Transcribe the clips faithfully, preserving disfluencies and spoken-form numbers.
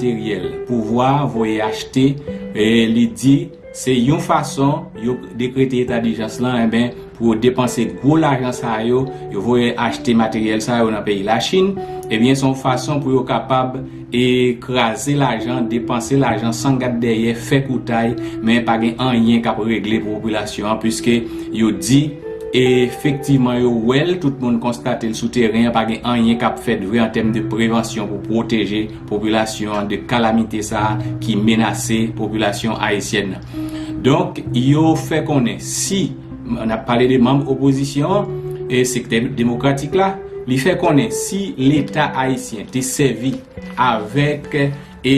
materyèl. Pouvwa voye achte, e li di se yon fason yo dekrete eta dijans lan, enben, pou yo depanse gwo lajan sa yo, yo voye achte materyèl sa yo nan peyi Lachin, ebyen, se yon fason pou yo kapab e kraze lajan, depanse lajan san gad dèyè, fè koutay, men pa gen anyen k ap regle pou popilasyon an, piske yo di, e efektivman, yo wè l, tout moun konstate l sou teren an, pa gen anyen k ap fèt vre an tèm de prevansyon pou pwoteje popilasyon an de kalamite sa a ki menase popilasyon ayisyèn nan. Donk, yo fè konnen si, n ap pale de manm opozisyon an, e sektè demokratik la, li fè konnen si Leta ayisyen te sèvi avèk e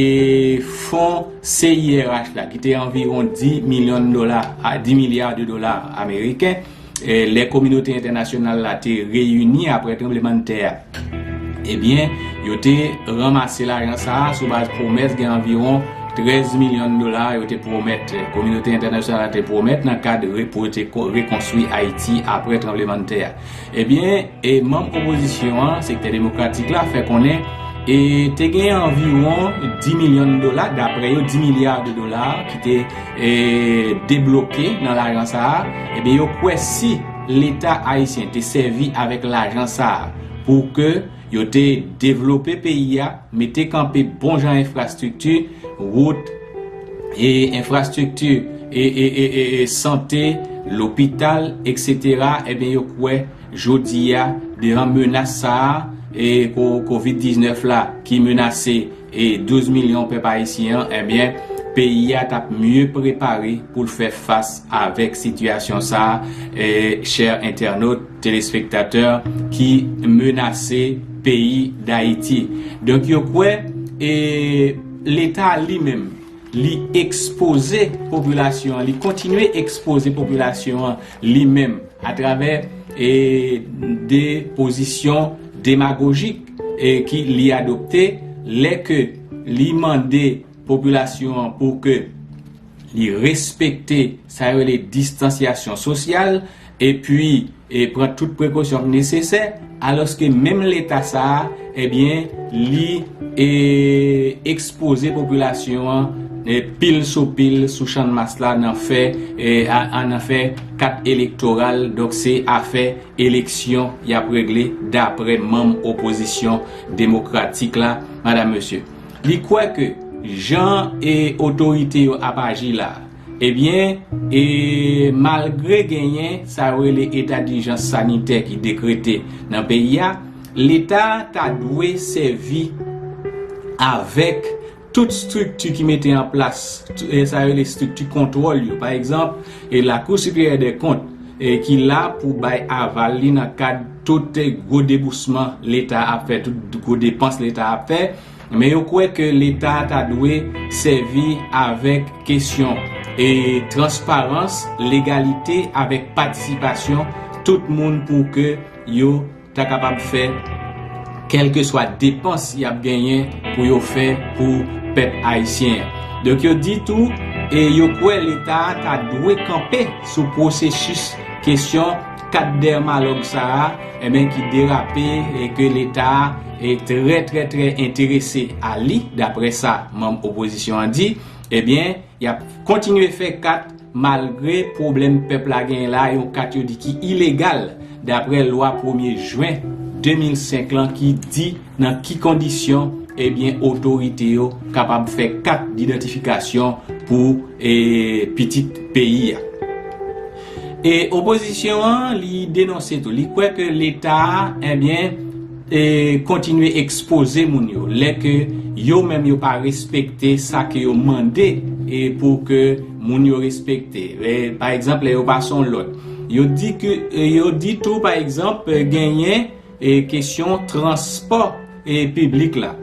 fon C I R H la, ki te anviwon dis milyon dola, a dis milya de dola ameriken, e lè kominote entènasyonal la te reyini apre tranblemanntè a, ebyen, yo te ranmase lajan sa a sou baz pwomès, gen anviwon trèz milyon dola yo te pwomèt, kominote entènasyonal la te pwomèt nan kad re-, pou yo te ko-, rekonstwi Ayiti apre tranblemanntè a. Ebyen, e manm opozisyon an, sektè demokratik la, fè konnen e te gen anviwon dis milyon dola, dapre yo, dis milya de dola ki te e debloke nan lajan sa a. Ebyen, yo kwè si Leta ayisyen te sèvi avèk lajan sa a pou ke yo te devlope peyi a, mete kanpe bon jan enfrastrikti, wout, e enfrastrikti, e, e, e, e, e sante, lopital, etsetera, ebyen, yo kwè jodi a, devan menas sa a, e ko-, kovid diznèf la, ki menase, e douz milyon pèp ayisyen an, ebyen, peyi a t ap mye prepare pou l fè fas avèk sitiyasyon sa a, e, chè entènot, telespektatè, ki menase peyi Dayiti. Donk, yo kwè, e, Leta li menm, li ekspoze popilasyon an, li kontinye ekspoze popilasyon an li menm atravè, e, de pozisyon demagojik, e, ki li adopte lè ke li mande popilasyon an pou ke li respekte sa yo rele distansyasyon sosyal, epi, e, pran tout prekosyon ki nesesè, alòske menm Leta sa a, ebyen, li, e, ekspoze popilasyon an, e, pil sou pil sou Channmas la nan fè, e, a, a, nan fè kat elektoral, donk se afè eleksyon y ap regle dapre manm opozisyon demokratik la, madam, mesye. Li kwè ke jan e otorite yo ap aji la, ebyen, e malgre genyen sa yo rele eta dijans sanitè ki dekrete nan peyi a, Leta ta dwe sèvi avèk tout estrikti ki mete an plas, e sa yo rele estrikti kontwòl yo. Pa egzanp, e Lakou Siperyè dè Kont, e ki la pou bay aval li nan kad tout gwo debousman Leta ap fè, tout gwo depans Leta ap fè. Men yo kwè ke Leta ta dwe sèvi avèk kesyon e transparans, legalite, avèk patisipasyon tout moun pou ke yo ta kapab fè kèlkeswa depans y ap genyen pou yo fè pou pèp ayisyen an. Donk, yo di tou, e yo kwè Leta a ta dwe kanpe sou pwosesis kesyon kat dèmalòg sa a, enben, ki derape e ke Leta a e trè, trè, trè enterese a li, dapre sa manm opozisyon an di, ebyen, y ap kontinye fè kat malgre pwoblèm pèp la genyen la, yon kat yo di ki ilegal, dapre lwa premye jen de mil senk lan ki di nan ki kondisyon, ebyen, otorite yo kapab fè kat didantifikasyon pou, e, pitit peyi a. E opozisyon an, li denonse tou. Li kwè ke Leta a, ebyen, e, kontinye ekspoze moun yo, lè ke yo menm yo pa respekte sa ke yo mande, e, pou ke moun yo respekte. E, pa egzanp, lè yo pase yon lòd, yo di ke, e, yo di tou, pa egzanp, genyen, e, kesyon transpò, e, piblik la.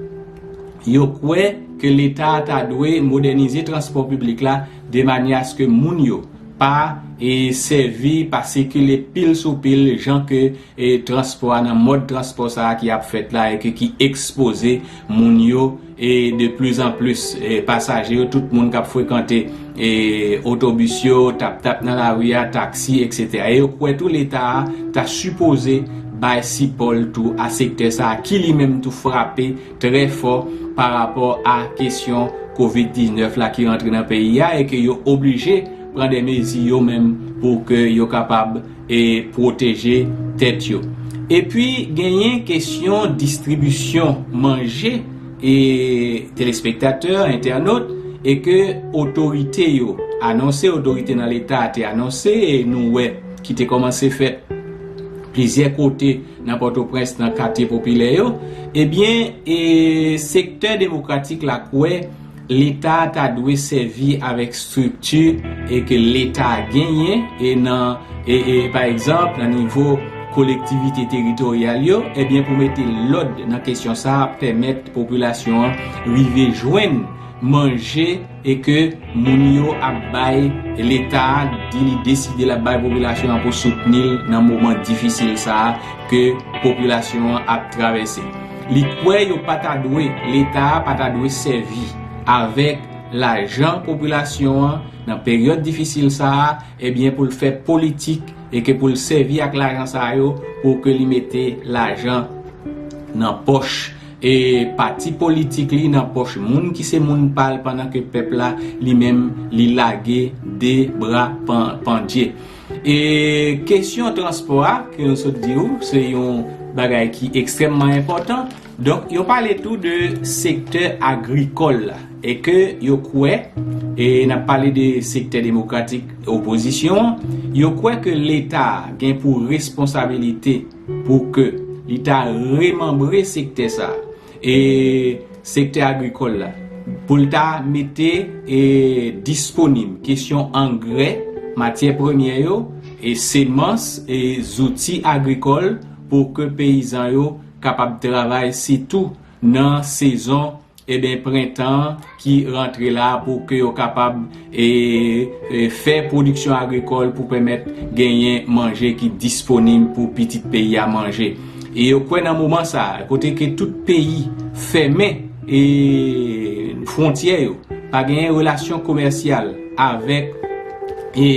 Yo kwè ke Leta a ta dwe modènize transpò piblik la de manyè aske moun yo pa, e, sèvi, pa sikile pil sou pil, jan ke, e, transpò a, nan mòd transpò sa a ki ap fèt la e ke ki ekspoze moun yo, e de plis an plis, e, pasaje yo, tout moun k ap frekante, e, otobis yo, t ap, t ap nan lari a, taksi, etsetera. E yo kwè tou Leta a ta sipoze bay sipò l tou a sektè sa a ki li menm tou frape trè fò pa rapò a kesyon kovid diznèf la ki rantre nan peyi a e ke yo oblije pran de mezi yo menm pou ke yo kapab e pwoteje tèt yo. Epi genyen kesyon distribisyon manje e telespektatè, entènot, e ke otorite yo anonse, otorite nan leta a te anonse, e nou wè ki te kòmanse fèt plizyè kote nan Pòtoprens, nan katye popilè yo, ebyen, e sektè demokratik la kwè leta a ta dwe sèvi avèk estrikti e ke leta a genyen e nan e, e pa egzanp nan nivo kolektivite teritoryal yo, ebyen pou mete lòd nan kesyon sa a, pèmèt popilasyon an rive jwenn manje e ke moun yo ap bay leta a, di li deside l ap bay popilasyon an pou soutni l nan moman difisil sa a ke popilasyon an ap travèse. Li kwè yo pa ta dwe, leta a pa ta dwe sèvi avèk lajan popilasyon an nan peryòd difisil sa a, ebyen pou l fè politik e ke pou l sèvi ak lajan sa yo pou ke li mete lajan nan pòch e pati politik li, nan pòch moun ki se moun pa l, pandan ke pèp la li menm li lage de bra pan- pandye. E kesyon transpò a ke nou sot di w, se yon bagay ki ekstrèmman enpòtan. Donk yo pale tou de sektè agrikòl la e ke yo kwè, e n ap pale de sektè demokratik opozisyon an, yo kwè ke leta gen pou responsabilite pou ke li ta remanbre sektè sa a, e sektè agrikòl la, pou l ta mete e disponib kesyon angrè, matyè premyè yo, e semans e zouti agrikòl pou ke peyizan yo kapab travay sitou nan sezon, eben, prentan ki rantre la pou ke yo kapab e, e fè pwodiksyon agrikòl pou pèmèt genyen manje ki disponib pou pitit peyi a manje. E yo kwè nan moman sa a, kote ke tout peyi fèmen e fwontyè yo, pa genyen relasyon komèsyal avèk e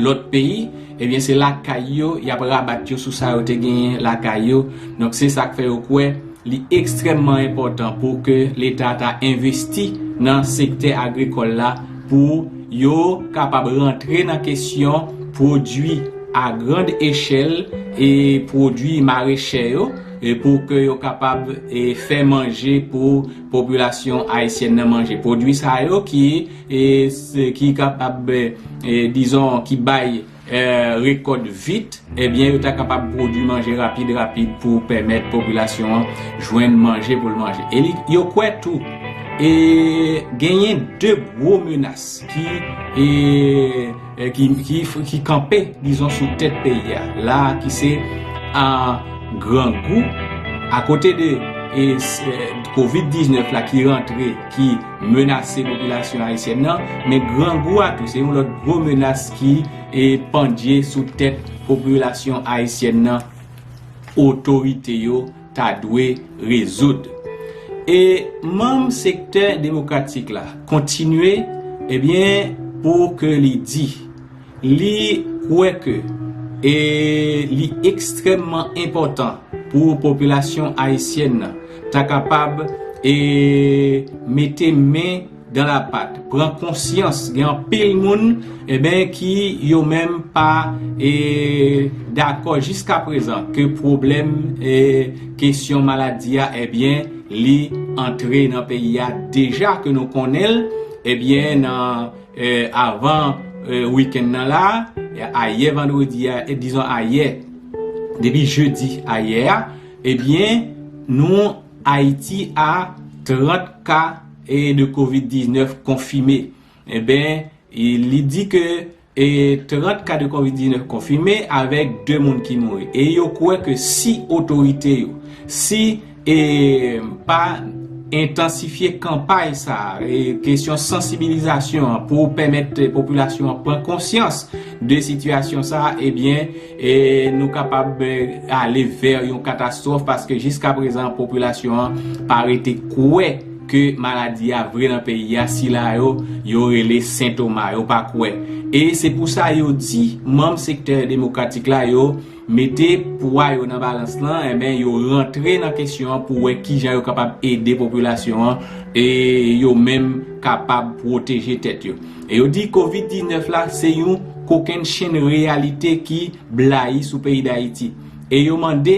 lòt peyi, ebyen se lakay yo y ap rabat yo sou sa yo te genyen lakay yo. Donk se sa k fè yo kwè li ekstrèmman enpòtan pou ke leta ta envesti nan sektè agrikòl la pou yo kapab rantre nan kesyon pwodui a grand echèl e pwodui marechè yo, e pou ke yo kapab e fè manje pou popilasyon ayisyèn nan manje. Pwodui sa yo ki e, se- ki kapab e, dizon ki bay e, rekòt vit, ebyen yo ta kapab pwodui manje rapid rapid pou pèmèt popilasyon an jwenn manje pou l manje. E li- yo kwè tou e genyen de gwo menas ki e, e, ki, ki, ki kanpe, dizon, sou tèt peyi a la, ki se a grangou, akote de e, s- e, kovid diznèf la ki rantre, ki menase popilasyon ayisyèn nan, men grangou a tou se yon lòt gwo menas ki e pandye sou tèt popilasyon ayisyèn nan, otorite yo ta dwe rezoud. E manm sektè demokratik la kontinye, ebyen, pou ke li di li kwè ke e li ekstrèmman enpòtan pou popilasyon ayisyèn nan ta kapab e mete men dan lapat, pran konsyans. Gen anpil moun, eben, ki yo menm pa e dakò jiska prezan ke pwoblèm e kesyon maladi a, ebyen, li antre nan peyi a deja ke nou konnen l, ebyen, nan e, avan e, wikenn nan la, e, ayè vandredi a, e, dizon ayè, depi jedi ayè a, ebyen, nou Ayiti a trant ka e, de kovid diznèf konfime. Eben, e, li di ke e, trant ka de kovid diznèf konfime avèk de moun ki mouri. E yo kwè ke si otorite yo, si e pa entansifye kanpay sa a, e kesyon sansibilizasyon an pou pèmèt popilasyon an pran konsyans de sitiyasyon sa a, ebyen, e nou kapab e, ale vè yon katastwòf, paske jiska prezan popilasyon an pa rete kwè ke maladi a vre nan peyi a. Sila yo, yo rele sentoma, yo pa kwè. E se pou sa yo di manm sektè demokratik la yo mete pwa yo nan balans lan, enben yo rantre nan kesyon an pou wè kijan yo kapab ede popilasyon an e yo menm kapab pwoteje tèt yo. E yo di kovid diznèf la se yon kokennchenn reyalite ki blayi sou peyi Dayiti. E yo mande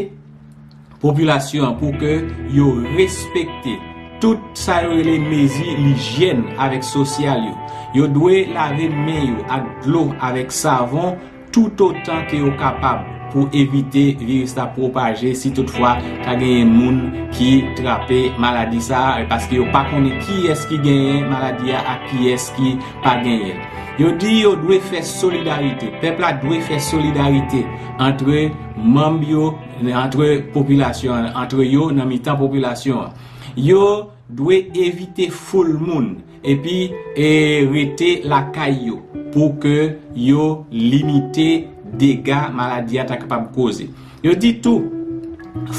popilasyon an pou ke yo respekte tout sa yo rele mezi lijyèn avèk sosyal yo. Yo dwe lave men yo ak dlo avèk savon toutotan ke yo kapab pou evite viris la pwopaje si toutfwa ta genyen moun ki trape maladi sa a, paske yo pa konnen kiyès ki genyen maladi a ak kiyès ki pa genyen. Yo di yo dwe fè solidarite, pèp la dwe fè solidarite antre manm yo, antre popilasyon an, antre yo nan mitan popilasyon an. Yo dwe evite foul moun epi e rete lakay yo pou ke yo limite dega maladi a ta kapab koze. Yo di tou,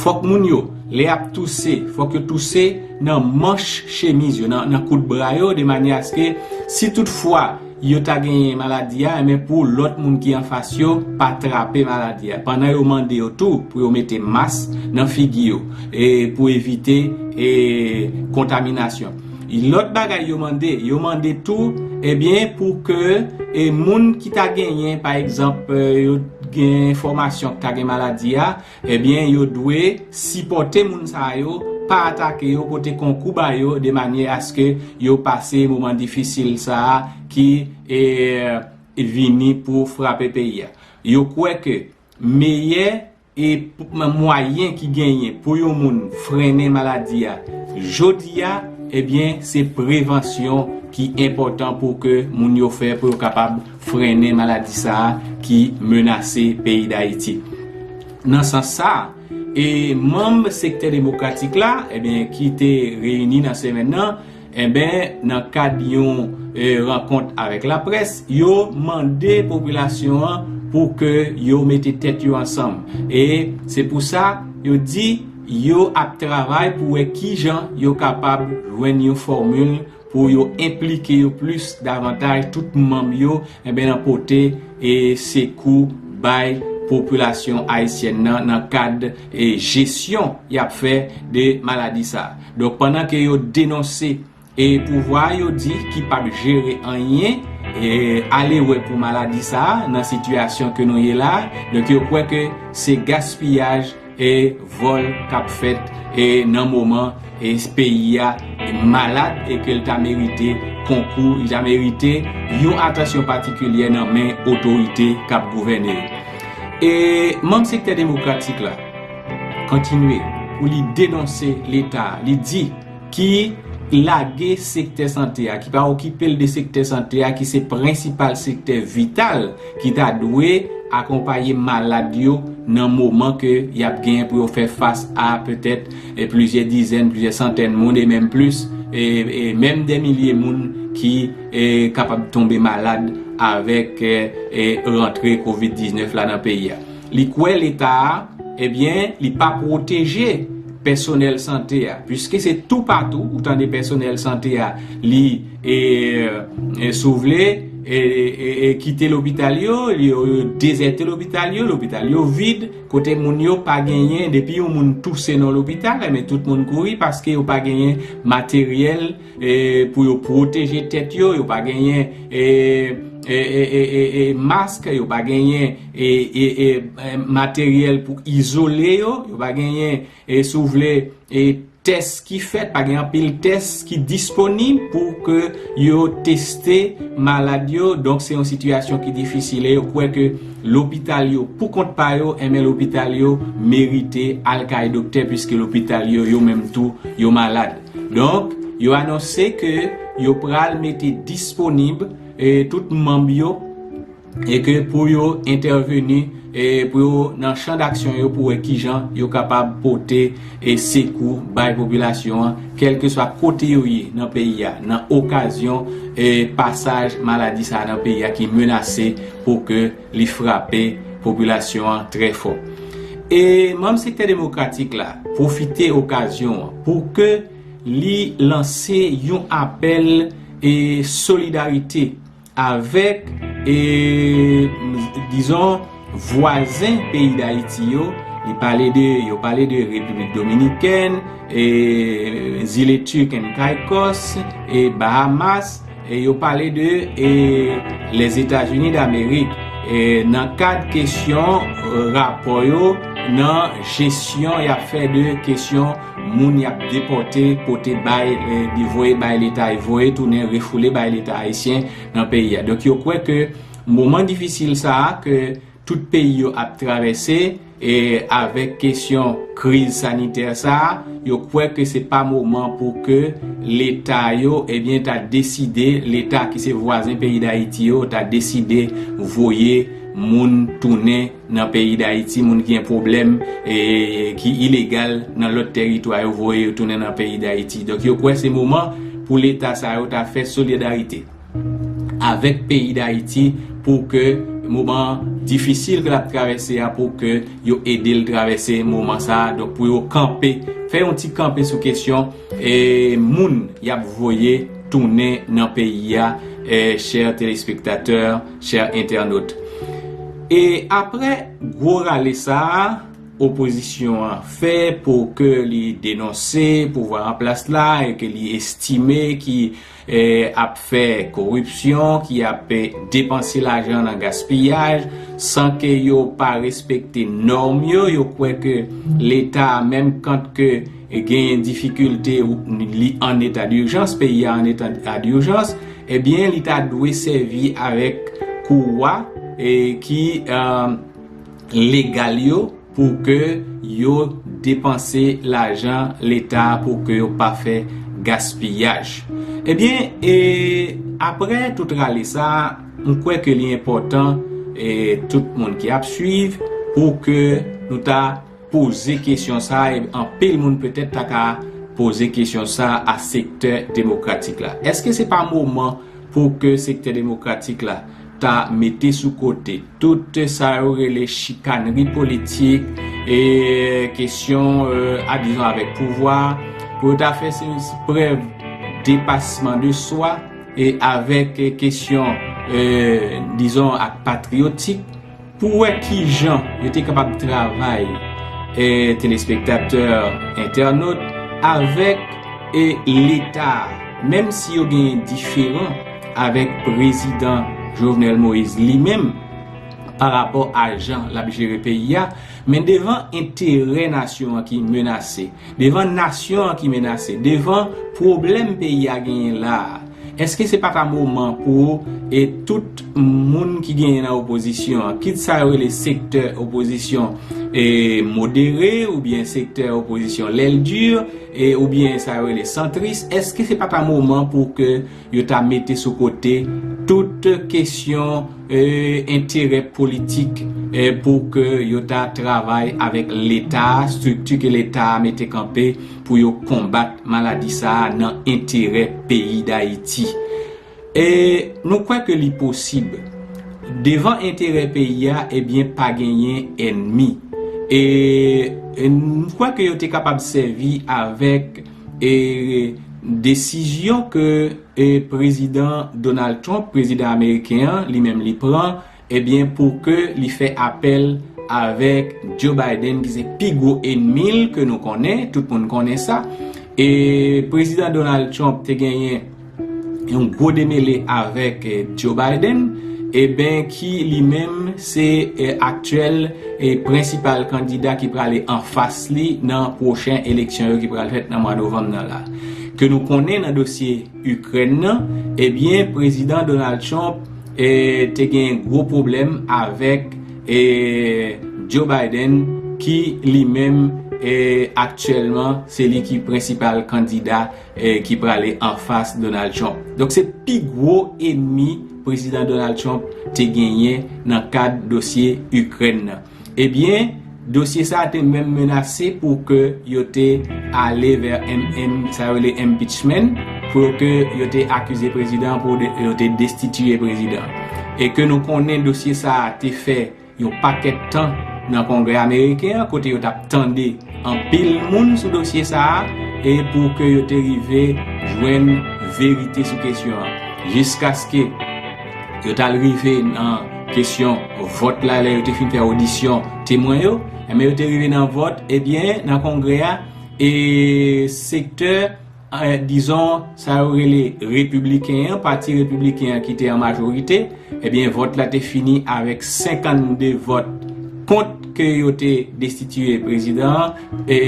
fòk moun yo, lè y ap touse, fòk yo touse nan manch chemiz yo, nan, nan kout bra yo, de manyè aske si toutfwa yo ta genyen maladi a, men pou lòt moun ki anfas yo pa trape maladi a. Pandan yo mande yo tou pou yo mete mas nan figi yo e pou evite e kontaminasyon. Lòt bagay yo mande, yo mande tou, ebyen, pou ke e moun ki ta genyen, pa egzanp, e, yo gen enfòmasyon ki ta gen maladi a, ebyen, yo dwe sipòte moun sa yo, pa atake yo, pote konkou ba yo, de manyè aske yo pase moman difisil sa a ki e, vini pou frape peyi a. Yo kwè ke meyè e mwayen ki genyen pou yon moun frennen maladi a jodi a, ebyen, se prevansyon ki enpòtan pou ke moun yo fè pou yo kapab frennen maladi sa a ki menase peyi Dayiti. Nan sans sa, e manm sektè demokratik la, ebyen, ki te reyini nan semèn nan, enben, nan kad yon e, rankont avèk laprès, yo mande popilasyon an pou ke yo mete tèt yo ansanm. E se pou sa, yo di yo ap travay pou wè kijan yo kapab jwenn yon fòmil pou yo enplike yo plis davantaj tout manm yo, enben, nan pote e sekou bay popilasyon ayisyèn nan, nan kad e jesyon y ap fè de maladi sa a. Donk, pandan ke yo denonse e pouvwa a, yo di, ki p ap jere anyen e ale wè pou maladi sa a nan sitiyasyon ke nou ye la a. Donk, yo kwè ke se gaspiyaj e vòl k ap fèt e nan moman e peyi a malad e ke l ta merite konkou, li ta merite yon atansyon patikilyè nan men otorite k ap gouvène yo. E manm sektè demokratik la kontinye pou li denonse Leta a. Li di ki lage sektè sante a, ki pa okipe l de sektè sante a, ki se prensipal sektè vital ki ta dwe akonpaye malad yo nan moman ke y ap genyen pou yo fè fas a petèt e plizyè dizèn, plizyè santèn moun e menm plis, e, e menm dè milye moun ki e, kapab tonbe malad avèk e, e, rantre kovid diznèf la nan peyi a. Li kwè Leta a, ebyen, li pa pwoteje pèsonèl sante a, piske se toupatou ou tande pèsonèl sante a, li, e, e, si w vle, e, e, e, kite lopital yo, yo, yo dezète lopital yo, lopital yo vid, kote moun yo pa genyen, depi yon moun touse nan lopital, men tout moun kouri paske yo pa genyen materyèl e, pou yo pwoteje tèt yo, yo pa genyen e, e, e, e, e, e mask, yo pa genyen e, e, e, e, materyèl pou izole yo, yo pa genyen, e, si w vle, e, tès ki fèt, pa gen anpil tès ki disponib pou ke yo teste malad yo. Donk, se yon sitiyasyon ki difisil. E yo kwè ke lopital yo, pou kont pa yo, enben lopital yo merite al kay doktè, piske lopital yo, yo menm tou, yo malad. Donk, yo anonse ke yo pral mete disponib e, tout manm yo e ke pou yo entèveni e, pou yo nan chan daksyon yo pou wè kijan yo kapab pote e, sekou bay popilasyon an, kèlkeswa kote yo ye nan peyi a, nan okazyon e, pasaj maladi sa a nan peyi a ki menase pou ke li frape popilasyon an trè fò. E manm sektè demokratik la pwofite okazyon an pou ke li lanse yon apèl e solidarite avèk, e, dizon, vwazen peyi Dayiti yo. Li pale de, yo pale de Repiblik Dominikèn, e, Zile Turk and Caicos, e Bahamas, e yo pale de, e, Lèzetazini Damerik, e nan kad kesyon, e, rapò yo nan jesyon y ap fè de kesyon moun y ap depòte, pote bay, e, voye bay Leta, voye tounen, refoule bay Leta ayisyen nan peyi a. Donk, yo kwè ke moman difisil sa a ke tout peyi yo ap travèse, e avèk kesyon kriz sanitè sa a, yo kwè ke se pa moman pou ke Leta yo, ebyen, ta deside, Leta ki se vwazen peyi Dayiti yo, ta deside voye moun tounen nan peyi Dayiti, moun ki gen pwoblèm, e ki ilegal nan lòt tèritwa yo, voye yo tounen nan peyi Dayiti. Donk, yo kwè se moman pou Leta sa yo ta fè solidarite avèk peyi Dayiti pou ke moman difisil ke l ap travèse a, pou ke yo ede l travèse moman sa a. Donk, pou yo kanpe, fè yon ti kanpe sou kesyon, e, moun y ap voye tounen nan peyi a, e, chè telespektatè, chè entènot. E apre gwo rale sa a, opozisyon an fè pou ke li denonse pouvwa an plas la e ke li estime ki, e, ap fè koripsyon, ki ap, e, depanse lajan nan gaspiyaj, san ke yo pa respekte nòm yo. Yo kwè ke Leta, menm kan ke genyen difikilte, li an eta dijans, peyi a an eta dijans, ebyen, li ta dwe sèvi avèk kou a, e, ki, e, legal yo pou ke yo depanse lajan Leta pou ke yo pa fè gaspiyaj. Ebyen, e, apre tout rale sa, m kwè ke li enpòtan, e, tout moun ki ap swiv, pou ke nou ta poze kesyon sa, e anpil moun petèt ta ka poze kesyon sa a sektè demokratik la. Èske se pa moman pou ke sektè demokratik la ta mete sou kote tout sa yo rele chikanri politik e kesyon, e, a, dizon, avèk pouvwa, pou yo ta fè se prèv depasman de swa e avèk, e, kesyon, e, dizon, ak patriyotik, pou wè kijan yo te kapab travay, e, telespektatè, entènot, avèk, e, Leta, menm si yo genyen diferan avèk prezidan Jovenel Moïse li menm pa rapò a jan l ap jere peyi a, men devan enterè nasyon an ki menase, devan nasyon an ki menase, devan pwoblèm peyi a genyen la a, èske se pa ta moman pou, e, tout moun ki genyen nan opozisyon an, kit sa yo rele sektè opozisyon, e, modere oubyen sektè opozisyon l'aile dure, e, oubyen sa yo rele santris, èske se pa ta moman pou ke yo ta mete sou kote tout kesyon, e, enterè politik, e, pou ke yo ta travay avèk Leta, estrikti ke Leta a mete kanpe pou yo konbat maladi sa a nan enterè peyi Dayiti. E nou kwè ke li posib. Devan enterè peyi a, ebyen, pa genyen ènmi. E, e nou kwè ke yo te kapab sèvi avèk, e, desizyon ke, e, prezidan Donald Trump, prezidan ameriken an, li menm li pran, ebyen, pou ke li fè apèl avèk Joe Biden, ki se pi gwo ènmi l ke nou konnen, tout moun konnen sa. E prezidan Donald Trump te genyen yon gwo demele avèk, e, Joe Biden, ebyen, ki li menm se, e, aktyèl e prensipal kandida ki prale anfas li nan pwochen eleksyon yo ki pral fèt nan mwa novanm nan la. Ke nou konnen nan dosye Ikrèn nan, ebyen, prezidan Donald Trump, e, te gen gwo pwoblèm avèk, e, Joe Biden, ki li menm, e, aktyèlman, se li ki prensipal kandida, e, ki prale anfas Donald Trump. Donk, se pi gwo ènmi prezidan Donald Trump te genyen nan kad dosye Ikrèn nan. Ebyen, dosye sa a te menm menase pou ke yo te ale vè M M, sa yo rele impeachment, pou ke yo te akize prezidan, pou de, yo te destitiye prezidan. E ke nou konnen dosye sa a te fè yon pakèt tan nan Kongrè ameriken an, kote yo t ap tande anpil moun sou dosye sa a, e pou ke yo te rive jwenn verite sou kesyon an. Jiskaske yo t al rive nan kesyon vòt la, lè yo te fin fè odisyon temwen yo, enben yo te rive nan vòt, ebyen, nan kongrè a, e sektè, eh, dizon, sa yo rele repibliken an, pati repibliken an ki te an majorite, ebyen, vòt la te fini avèk senkannde vòt kont ke yo te destitiye prezidan an, e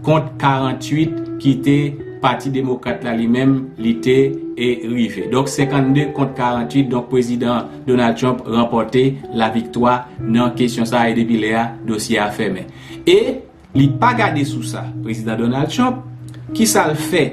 kont karanntuit ki te Pati Demokrat la li menm, li te, e, rive. Donk, senkannde kont karanntuit, donk prezidan Donald Trump ranpòte laviktwa nan kesyon sa a, e depi lè a, dosye a fèmen. E li pa gade sou sa, prezidan Donald Trump, ki sa l fè?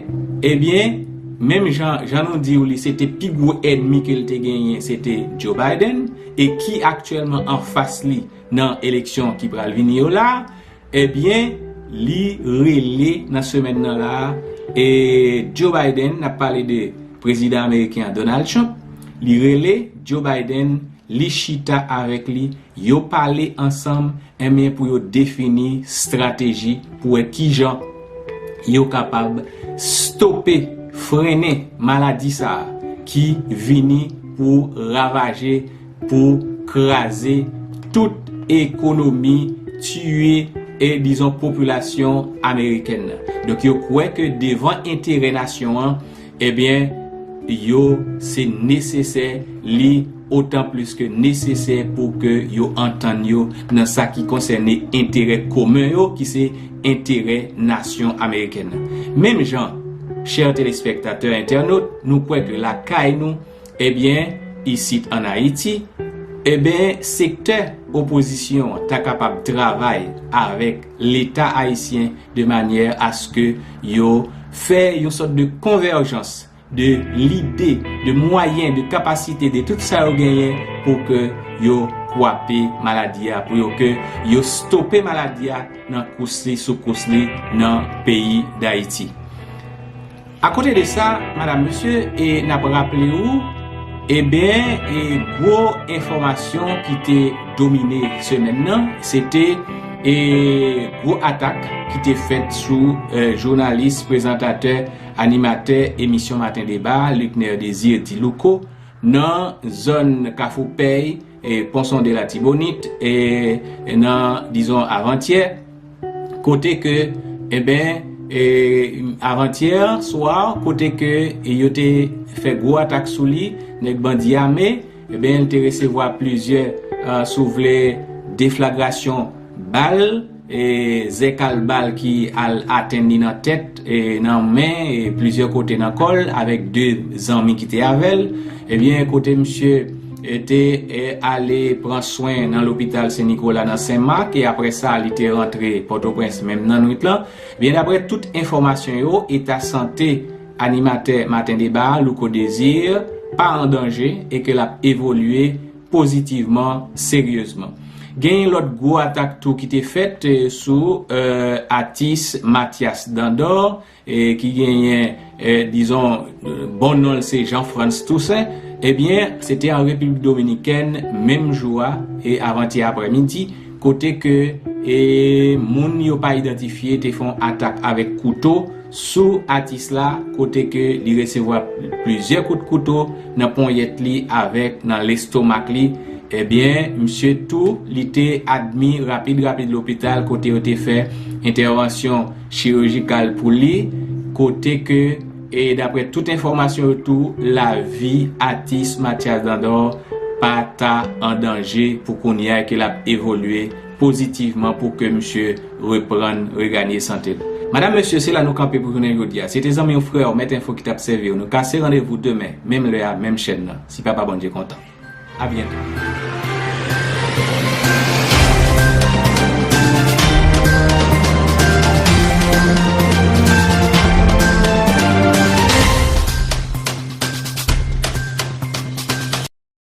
Ebyen, menm jan, jan nou di w li, se te pi gwo ènmi ke l te genyen, se te Joe Biden, e ki aktyèlman anfas li nan eleksyon ki pral vini yo la, ebyen, li rele nan semèn nan la, e Joe Biden, n ap pale de prezidan ameriken an, Donald Trump, li rele Joe Biden, li chita avèk li, yo pale ansanm, enben pou yo defini estrateji pou wè kijan yo kapab stope, frennen maladi sa a ki vini pou ravaje, pou kraze tout ekonomi, tiye, e dizon popilasyon amerikèn nan. Donk yo kwè ke devan enterè nasyon an, ebyen, yo se nesesè, li otan plis ke nesesè pou ke yo antann yo nan sa ki konsène enterè komen yo, ki se enterè nasyon amerikèn nan. Menm jan, chè telespektatè, entènot, nou kwè ke lakay nou, ebyen, isit ann Ayiti, ebyen, sektè opozisyon an ta kapab travay avèk Leta ayisyen de manyè aske yo fè yon sòt de konvèjans de lide, de mwayen, de kapasite, de tout sa yo genyen pou ke yo kwape maladi a, pou yo ke yo stope maladi a nan kous li, sou kous li nan peyi Dayiti. Akote de sa, madam, mesye, e n ap raple ou, ebyen, e gwo enfòmasyon ki te domine semèn nan, se te, e gwo atak ki te fèt sou, e, jounalis, prezantatè, animatè emisyon Maten Deba, Luckner Désir dit Louko, nan zòn Kafou Pèy, e Pon Sonde Latibonit, e, e nan, dizon, avantyè, kote ke, enben, e, avantyè swa, kote ke yo te fè gwo atak sou li, nèg bandi ame, enben, li te resevwa plizyè, e, si w vle, deflagrasyon bal, e, zèkal bal ki al atenn li nan tèt, e, nan men, e, plizyè kote nan kò l, avèk de zanmi ki te avè l. Ebyen, kote misye, e, te, e, ale pran swen nan lopital Sen Nikola nan Sen Mak, e apre sa, li te rantre Pòtoprens menm nan nwit lan. Ebyen, daprè tout enfòmasyon yo, eta sante animatè Maten Deba a, Louko Désir, pa an danje e ke l ap evolye pozitivman, seryezman. Genyen lòt gwo atak tou ki te fèt, e, sou, e, atis Mathias Dandor, e, ki genyen, e, dizon, e, bon non l se Jean Frantz Toussaint. Ebyen, se te an Repiblik Dominikèn, menm jou a, e, avantyè aprèmidi, kote ke, e, moun yo pa idantifye te fè yon atak avèk kouto sou atis la, kote ke li resevwa plizyè kout kouto nan ponyèt li avèk nan lestomak li. Ebyen, misye tou, li te admi rapid, rapid lopital kote yo te fè entèvansyon chirijikal pou li, kote ke, e daprè tout enfòmasyon yo tou, lavi atis Mathias Dandor pa ta an danje pou kounye a, ke l ap evolye pozitivman pou ke misye reprann, reganye sante l. Madam, mesye, se la nou kanpe pou jounen jodi a. Se te zanmi w, frè w, Mèt Enfo ki t ap sèvi w. Nou kase randevou demen, menm lè a, menm chèn nan, si Papa Bondye kontan. A byento.